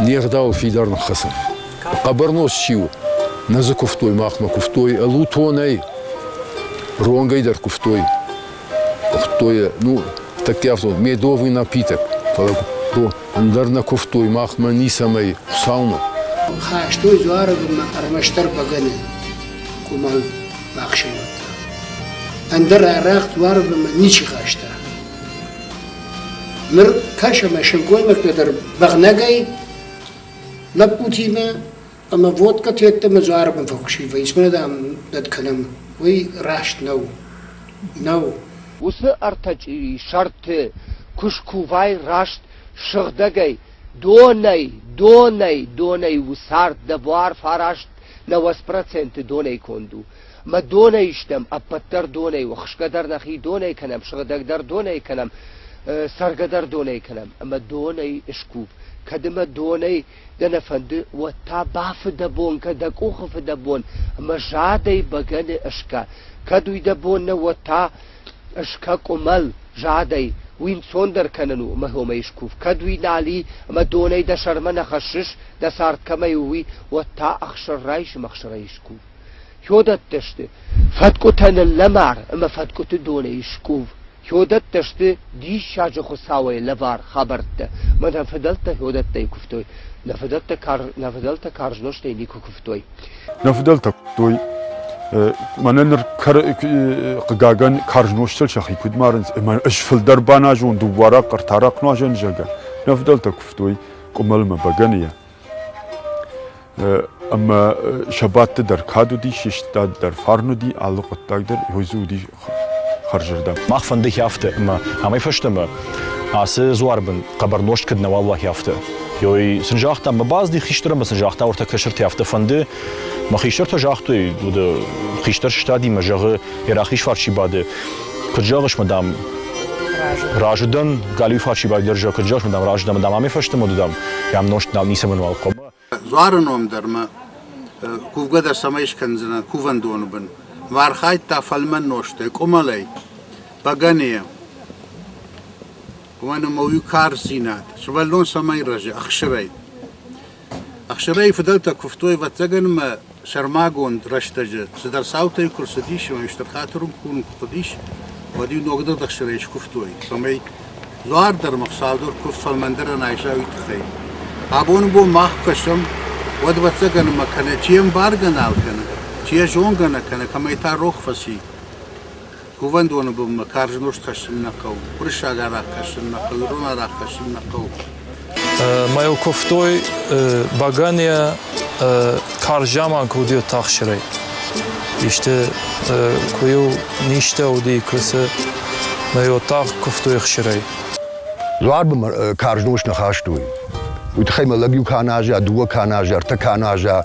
Не гъдауыл фидар ныххӕцын. Хъӕбӕр нозт чи у, нӕ дзы куывтой махмӕ, куывтой ӕлутонӕй, ронгӕй дӕр куывтой. Куывтой, ну, тӕккӕ афтӕ, медовый напиток, фӕлӕ ӕндӕр нӕ куывтой махмӕ ницӕмӕй Хуыцаумӕ. Хастой дзуары бынмӕ ӕрмӕстдӕр бӕгӕны къуымӕл бахсынуӕттӕ. Ӕндӕр арӕх дзуары бынмӕ ничи хаста. Ныр кӕс ӕмӕ сылгоймӕгтӕ дӕр бӕгънӕгӕй лӕппутимӕ ӕмӕ водкӕ тедтӕмӕ дзуары бын фӕкуысин вӕййынц, мӕнӕ, дам, дӕд кӕнӕм. Уый раст нӕу. Нӕу. Уыцы ӕртӕ чъирийы сӕрты куы скувай раст сыгъдӕгӕй, донӕй, донӕй, донӕй у цард, дӕ буар фараст 90% донӕй конд у. Мӕ донӕй стӕм, ӕппӕт дӕр донӕй у, хсгӕ дӕр нӕхи донӕй кӕнӕм, сыгъдӕг дӕр донӕй кӕнӕм, цӕргӕ дӕр донӕй кӕнӕм. Ӕмӕ донӕй скув. Кӕд ӕмӕ донӕй дӕ нӕ фӕнды, уӕд та бафыдӕбон кӕ дӕ къухы фыдӕбон ӕмӕ задӕй бӕгӕны ыскӕ. Кӕд уый дӕ бон нӕ, уӕд та ыскӕ къуымӕл задӕй, уый ӕнцондӕр кӕнын у ӕмӕ уымӕй скув. Кӕд уый нал и ӕмӕ донӕй дӕ сӕрмӕ нӕ хӕссыс, дӕ цард кӕмӕй у, уый, уӕд та ӕхсыр райс ӕмӕ ӕхсырӕй скув. Хёдӕттӕ сты фӕткъуытӕ ныллӕмар ӕмӕ фӕткъуыты донӕй скув. Хёдӕттӕ сты диссаджы Хуыцауӕй лӕвар хабӕрттӕ. Мӕнӕ фыдӕлтӕ хёдӕттӕй куывтой. Нӕ фыдӕлтӕ, кар, нӕ фыдӕлтӕ карз нозтӕй никуы куывтой. Нӕ фыдӕлтӕ куывтой. Мӕнӕ ныр хъыгагӕн карз нозтыл сӕхи куыд марынц, ӕмӕ ӕз фылдӕр баназон дыууӕрахъ, ӕртӕрахъ нуазӕн, зӕгъгӕ. Нӕ фыдӕлтӕ куывтой къуымӕлмӕ бӕгӕныйӕ. Ӕмӕ сабатты дӕр кад уыди, сыстад дӕр фарн уыди, алы хъуыддаг дӕр дзы уыди хӕрзырдӕм. Мах фӕнды афтӕ, ӕмӕ амӕй фӕстӕмӕ ацы дзуарбын хъӕбӕр нозт кӕд нӕуал уа афтӕ. Ёй сын загъта, мӕ базди хистӕр ӕмӕ сын загъта, уӕртӕ кӕсыртӕ афтӕ фӕнды. Мӕ хистӕртӕ загътой, хистӕр сыстади мӕ зӕгъы, йӕ рахиз фарс чи бады, куыд зӕгъыс, мӕ дам, разы дӕн, галиу фарс чи бады дӕр зӕгъы, куыд зӕгъыс, мӕ дам, разы дӕн, мӕ дам, амӕй фӕстӕмӕ дам, йӕм нозт нал ницӕмӕн уал хъуамӕ. Дзуары ном дӕр мӕ кувгӕ дӕр цӕмӕй скӕндзынӕн кувӕндоны бын. Мӕ архайдта фӕлмӕн нозтӕй, къуымӕлӕй, бӕгӕныйӕ. Уымӕн ӕмӕ уый карздзинад, сывӕллон цӕмӕй рӕзы, ӕхсырӕй. Ӕхсырӕй фыдӕлтӕ куывтой, ӕвӕццӕгӕн мӕ сӕрмагонд рӕстӕджы цыдӕр цаутӕй куы рцыдис ӕмӕ стыр хатыр уым курын куы хъуыдис, уӕд-иу ногдыгъд ӕхсырӕй скуывтой, цӕмӕй дзуар дӕр ӕмӕ Хуыцау дӕр куывд фӕлмӕндӕрӕн айса, уый тыххӕй. Абоны бон мах куы кӕсӕм, уӕд, ӕвӕццӕгӕн, ӕмӕ кӕнӕ чи ӕмбаргӕ нал кӕны, чи йӕ зонгӕ нӕ кӕны, кӕмӕй та рох фӕци. Кувӕндоны бынмӕ карз нозт хӕссын нӕ хъӕуы, уырыссаг арахъ хӕссын нӕ хъӕуы, ирон арахъ хӕссын нӕ хъӕуы. Мӕ куывтой бӕгӕныйӕ карз заман куы уыди тахсырӕй. Исты куы-иу низтӕ уыди, куы цы, мӕ тагъд куывтой ӕхсырӕй. Дзуарбынмӕ карз нозт нӕ хастой. Уый тыххӕй мӕ лӕг иу кӕнӕ аза, дыууӕ кӕнӕ аза, ӕртӕ кӕнӕ аза,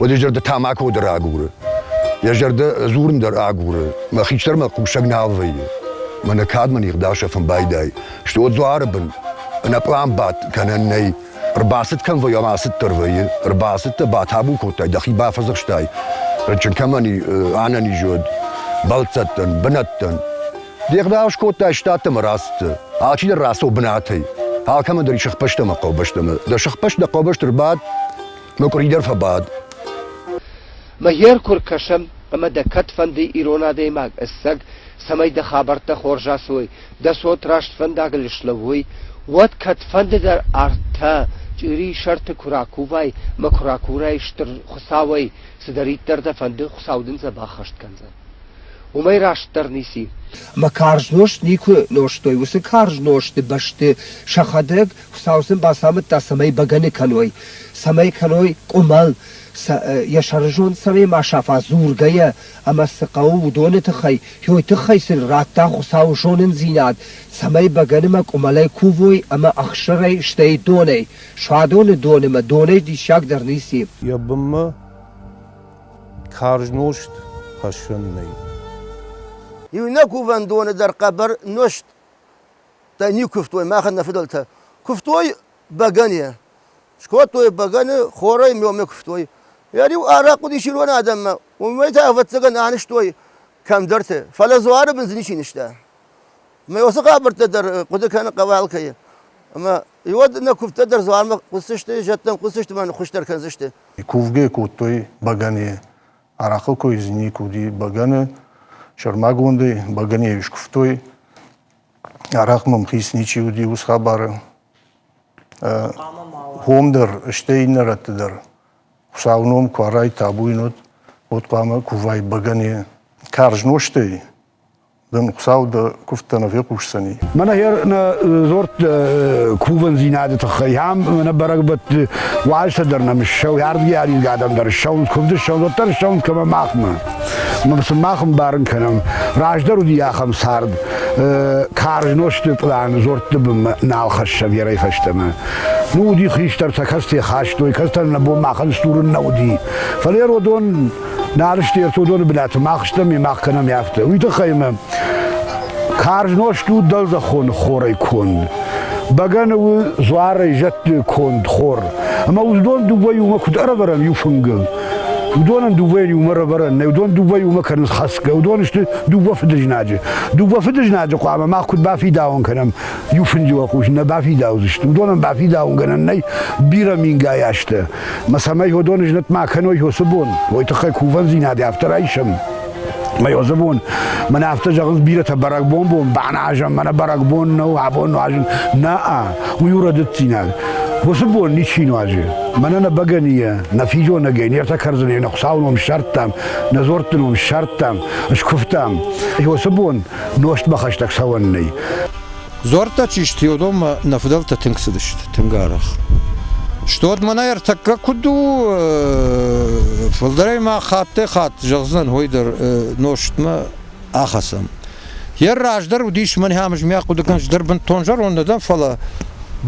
уӕд йӕ зӕрдӕ тамако дӕр агуры. Йӕ зӕрдӕ дзурын дӕр агуры. Мӕ хистӕрмӕ хъусӕг нал вӕййы. Мӕнӕ кӕд мын ӕгъдау сӕфын байдайы. Стӕй дзуары бын ӕнӕпълан бадт кӕнӕн нӕй. Ӕрбацыд кӕм вӕййы, ӕмӕ ацыд дӕр вӕййы. Ӕрбацыдтӕ, батабу кодтай, дӕхи бафӕдзӕхстай. Рынчын кӕмӕн и, ӕнӕниз уӕд, бӕлццӕттӕн, бынӕттӕн. Де гъдау скодтай штаттӕм рацыдтӕ. Алчидӕр рацӕуы бынатӕй. Алкӕмӕн дӕр и сыхбӕстӕ ӕмӕ хъӕубӕстӕмӕ. Дӕ сыхбӕсты, дӕ хъӕубӕсты ӕрбад, мӕ къуыри дӕр фӕбад. Мӕ йер куы ркӕсӕм, ӕмӕ дӕ кӕд фӕнды ирон адӕймаг ӕцӕг, цӕмӕй дӕ хабӕрттӕ хорз ацӕуой, дӕ цот раст фӕндагыл слӕууой, уӕд кӕдфӕнды дӕр ӕртӕ чъирийы сӕрты куы ракувай мӕ куы ракурай Стыр Хуыцауӕй, цыдӕриддӕр дӕ фӕнды, Хуыцау дын сӕ баххӕст кӕндзӕн. Уымӕй растдӕр ницы. Мӕ карз нозт никуы нозтой, уыцы карз нозты бӕсты сӕхӕдӕг Хуыцау сын бацамыдта, цӕмӕй бӕгӕны кӕной, цӕмӕй кӕной къуымӕл, йӕ сӕрызонд цӕмӕй ма сафа дзургӕйӕ ӕмӕ цы хъӕуы, уыдоны тыххӕй, уый тыххӕй сын радта Хуыцау зонындзинад, цӕмӕй бӕгӕнымӕ къуымӕлӕй кувой ӕмӕ ӕхсырӕй, стӕй донӕй, суадоны донымӕ донӕй диссагдӕр ницы. Йӕ бынмӕ карз нозт хӕссӕн нӕй. Иунӕг кувӕндоны дӕр хъӕбӕр нозт дӕ никуы куывтой махӕн нӕ фыдӕлтӕ. Куывтой бӕгӕныйӕ. Скодтой бӕгӕны, хорӕй мёмӕ куывтой. Йӕ-иу арахъ уыдис ирон адӕммӕ, уымӕй та, ӕвӕццӕгӕн, анызтой кӕмдӕрты. Фӕлӕ дзуары бын дзы ничи нызта. Мӕ уыцы хабӕрттӕ дӕр хъуыды кӕны хъӕуы алкӕйы. Ӕмӕ Уӕд нӕ куывдтӕ дӕр дзуармӕ хъуысдзысты, зӕдтӕм хъуысдзысты ӕмӕ ныххуыздӕр кӕндзысты. Кувгӕ кодтой бӕгӕныйы. Арахъы кой дзы никуы уыди бӕгӕны. Сӕрмагондӕй бӕгӕныйы скуывтой. Арахъмӕ ӕмхиц ничи уыди уыцы хабары. Хом дӕр, стӕй иннӕ рӕтты дӕр. Хуыцауы ном куы арай, табу йын уӕд, уӕд хъуамӕ кувай бӕгӕныйы. Карз нозтӕй дын Хуыцау дӕ куывдтӕ нӕ фехъусдзӕни. Мӕнӕ нӕ дзорт кувӕндзинады тыххӕй ам мӕнӕ бӕрӕгбӕтты уазтӕ дӕр нӕм ссӕуы, ардыгӕй аризгӕ адӕм дӕр ссӕуынц, куывды ссӕуынц, уӕддӕр ссӕуынц кӕмӕ махмӕ. Мӕ сын мах ӕмбарын кӕнӕм, раздӕр уыди ахӕм цард, карз нозты пълан дзортты бынмӕ нал хӕссӕм ерӕй фӕстӕмӕ. Ну, уыди хистӕртӕ, кӕцытӕ хастой, кӕцытӕн нӕ бон махӕн сдзурын нӕ уыди. Фӕлӕ уыдон нал сты ӕртодоны бынаты, мах стӕм, мах кӕнӕм афтӕ. Уый тыххӕй мӕ карз нозт у дӕлдзӕххон хорӕй конд. Бӕгӕны у дзуарӕй зӕдты конд хор. Ӕмӕ уыдон дыууӕ иумӕ куыд ӕрӕвӕрӕм иу фынгыл, уыдонӕн дыууӕйӕн иумӕ ӕрӕвӕрӕн нӕй, уыдон дыууӕ иумӕ кӕнынц хӕцгӕ, уыдон сты дыууӕ фыдызнаджы. Дыууӕ фыдызнаджы хъуамӕ мах куыд бафидауын кӕнӕм, иу фынджы уӕлхъус нӕ бафидаудзысты. Уыдонӕн бафидауынгӕнӕн нӕй бирӕ мингай азтӕ. Мӕ цӕмӕй уыдон знӕт ма кӕной уыцы бон, уый тыххӕй кувӕндзинад афтӕ райсӕм. Мӕ уыцы бон мӕнӕ афтӕ зӕгъынц бирӕтӕ бӕрӕгбон бон баназӕм, мӕнӕ бӕрӕгбон нӕу, абон нуазын. Нӕ, уый у рӕдыддзинад. Уыцы бон ничи нуазы. Мӕнӕ нӕ бӕгӕныйӕ, нӕ физонӕгӕй, не ртӕ кӕрдзынӕй нӕ Хуыцауы ном ссардтам, нӕ дзуӕртты ном ссардтам, скуывтам. Уыцы бон нозтмӕ хӕстӕг цӕуӕн нӕй. Дзуӕрттӕ чи сты, уыдонмӕ нӕ фыдӕлтӕ тынг цыдысты, тынг арӕх. Стод мӕнӕ ӕртӕккӕ куыд у, фылдӕрӕй ма хаттӕй-хатт зӕгъдзынӕн, уый дӕр нозтмӕ ахӕцӕм. Йӕ раздӕр уыдис мӕн ахӕм мӕ хъуыды кӕныс дӕр бынтон зӕронд нӕ дӕн, фӕлӕ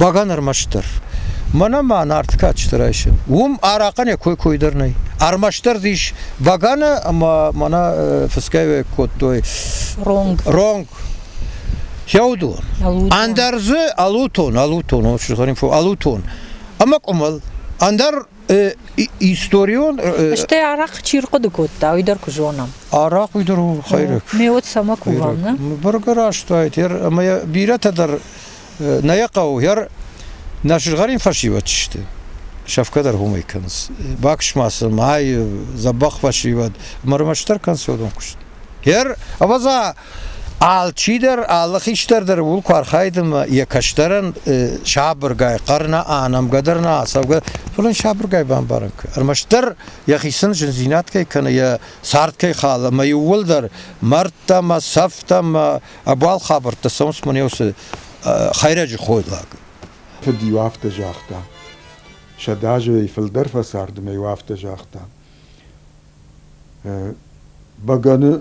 бӕгӕны ӕрмӕстдӕр. Мӕнӕ ма Нарты кадджыты райсӕм. Уым арахъӕн йӕ кой кой дӕр нӕй. Ӕрмӕстдӕр дзы ис бӕгӕны ӕмӕ мӕнӕ фысгӕ кодтой. Ронг. Ронг. Хеудон. Ӕндӕр дзы ӕлутон, ӕлутон, ӕлутон ӕмӕ къуымӕл. Ӕндӕр историон... Стӕй арахъ чи рхъуыды кодта, уый дӕр куы зонӕм. Арахъ уый дӕр у хӕйрӕг. Ме уӕд цӕмӕ кувӕм, нӕ? Бӕргӕ раст уаид, ӕмӕ бирӕтӕ дӕр нӕ йӕ хъӕуы, йӕ нӕ сызгъӕрин фӕсивӕд сты. Сӕфгӕ дӕр уымӕй кӕнынц. Бакс ма сын, ай, дзӕбӕх фӕсивӕд. Ӕмӕ ӕрмӕстдӕр кӕнынц куыст. Ер, ӕвӕдза, алчидӕр, алы хистӕр дӕр ууыл куы архайд ӕмӕ йӕ кӕстӕрӕн сабыргай, хъӕр нӕ анӕмгӕ дӕр нӕ ацӕугӕ, фӕлӕ сабыргай бамбарын кӕн. Ӕрмӕстдӕр йӕхицӕн зындзинад кӕй кӕны, йӕ цард кӕй халы ӕмӕ иууылдӕр мӕрдтӕ ӕмӕ цӕфтӕ ӕмӕ ӕбуал хабӕрттӕ цӕуынц мӕнӕ уыцы хӕйрӕджы хойлаг. Фыд-иу афтӕ загъта. Сӕдӕазӕй фылдӕр фӕцард ӕмӕ-иу афтӕ загъта. Бӕгӕны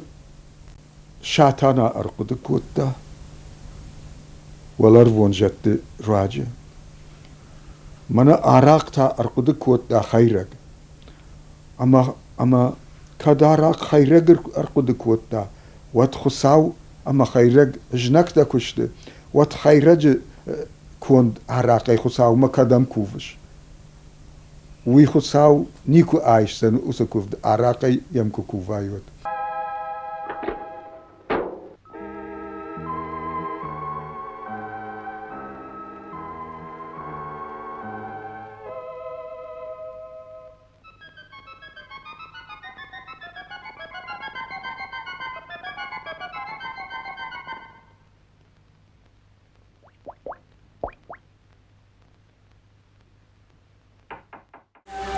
Сатана ӕрхъуыды кодта уӕларвон зӕдты руаджы. Мӕнӕ арахъ та ӕрхъуыды кодта хӕйрӕг. Ӕмӕ, ӕмӕ кӕд арахъ хӕйрӕг ӕрхъуыды кодта, уӕд Хуыцау ӕмӕ хӕйрӕг знӕгтӕ куы сты, уӕд хӕйрӕджы конд арахъӕй Хуыцаумӕ кӕдӕм кувыс? Уый Хуыцау никуы айсдзӕн уыцы куывд, арахъӕй йӕм куы кувай, уӕд.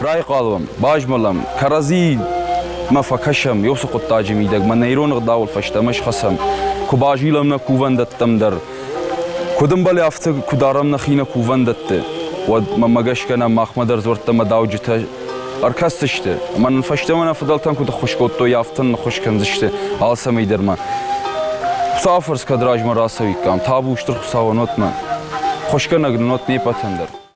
Райхъал уӕм, базмӕлӕм, кӕрӕдзимӕ фӕкӕсӕм, уыцы хъуыддаджы мидӕг мӕ нӕ ирон ӕгъдауыл фӕстӕмӕ схӕцӕм, куы базилӕм нӕ кувӕндӕттӕм дӕр, куыд ӕмбӕлы, афтӕ куы дарӕм нӕхи нӕ кувӕндӕтты, уӕд мӕнмӕ гӕсгӕ нӕ махмӕ дӕр дзуӕрттӕ ӕмӕ дауджытӕ ӕркӕсдзысты ӕмӕ нын фӕстӕмӕ нӕ фыдӕлтӕн куыд ӕххуыс кодтой, афтӕ нын ӕххуыс кӕндзысты алцӕмӕй дӕр ма. Хуыцауы фӕрцы кӕд размӕ рацӕуиккам, табу стыр Хуыцауӕн уӕд мӕ. Хуысгӕнӕг нын уӕд не ппӕтӕн дӕр.